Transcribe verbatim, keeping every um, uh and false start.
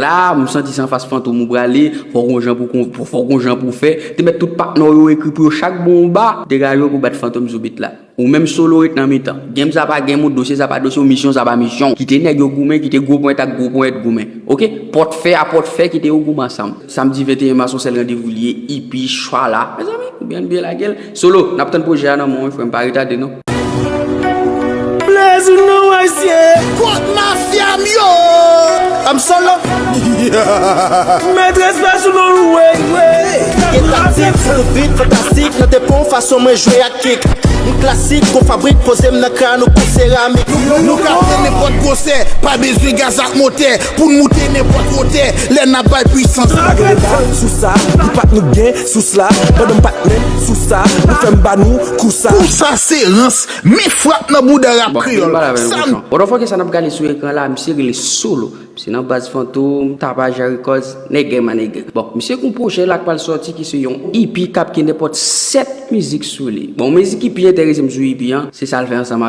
La, m santi se anfas Fantom ou prale, fòk gon jan pou, fòk gon jan pou fè. Te mèt tout patnè w yo ekri pou yo chak bon w ba, degaje w pou bat Fantom sou beat la. Ou menm Solo ret nan mitan. Game sa pa game ou, dosye sa pa dosye ou, misyon sa pa misyon ou. Kite nèg yo goumen, kite gwo ponyèt ak gwo ponyèt goumen. Oke? Pòtfè a pòtfè, kite yo goumen ansanm. Samdi venteyen mas, yon sèl randevou li ye, E P, chwa la. Mezanmi, byen, byen lage l. Solo, n ap tann pwojè a nan men w, wi, frè m, pa retade non. Blaze ou non ayisyen. Kot mafya m yo? I'm Solo. Mèt respè sou non nou, wey, wey. Gen taktik, sou tout bit, fantastik, nan te pon fason mwen jwe ak kik. M klasik, gon fabrik, poze m nan kran, nou kou seramik. Nou ka fè nenpòt gwosè, pa bezwen gaz ak motè, pou n moute nenpòt wotè, lè n ap bay pwisans. Pa gen deba sou sa, li pa t nou k gen sous la, pandan m pa t menm sou sa, nou fè m ba nou kou sa. Kou sa se rans, men frap nan bouda rap kreyòl. Bon, men bala avè yon kochon. Motherfucker sa n ap gade sou ekran la, misye rele Solo. Misye nan baz Fantom, Tapaja Records, nègè ma nègè. Bon, misye gon pwojè la k pral sòti ki se yon E P k ap gen nenpòt sèt mizik sou li. Bon, mizik ki pi enterese m sou E P an, se sa l fè ansanm avèk